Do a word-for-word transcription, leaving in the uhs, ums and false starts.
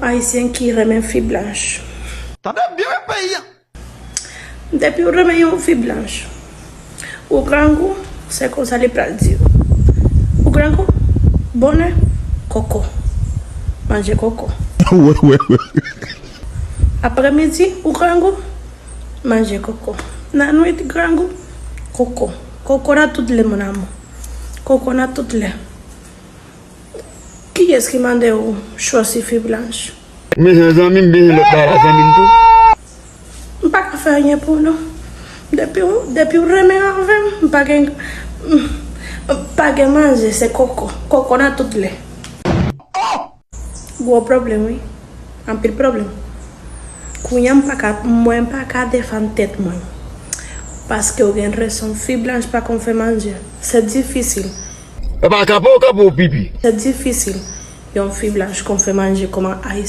Ayisyen ki renmen fi blanch. Tande byen wi peyi a. Depi w renmen yon fi blanch, ou grangou, se konsa li pral di w. Ou grangou, bonè, koko. Manje koko. Wè, wè, wè. Apremidi, ou grangou, manje koko. Nan nwit, grangou, koko. Koko nan tout lè, mon amour. Koko nan tout lè. Kiyès ki mande w chwazi fi blanch? M bezwen zanmi m, m bezwen lòt bagay la, zanmi m tou. M pa ka fè anyen pou ou non. Depi w, depi w renmen avè m, m pa gen, m pa gen manje, se koko. Koko nan tout lè. Gwo pwoblèm, wi. Anpil pwoblèm. Kounye a m pa ka, mwen m pa ka defann tèt mwen. Paske w gen rezon, fi blanch pa konn fè manje. Se difisil. E pa kanpe w kanpe w pipi. Se difisil. Yon fi blanch konn fè manje kòman Ayisyen.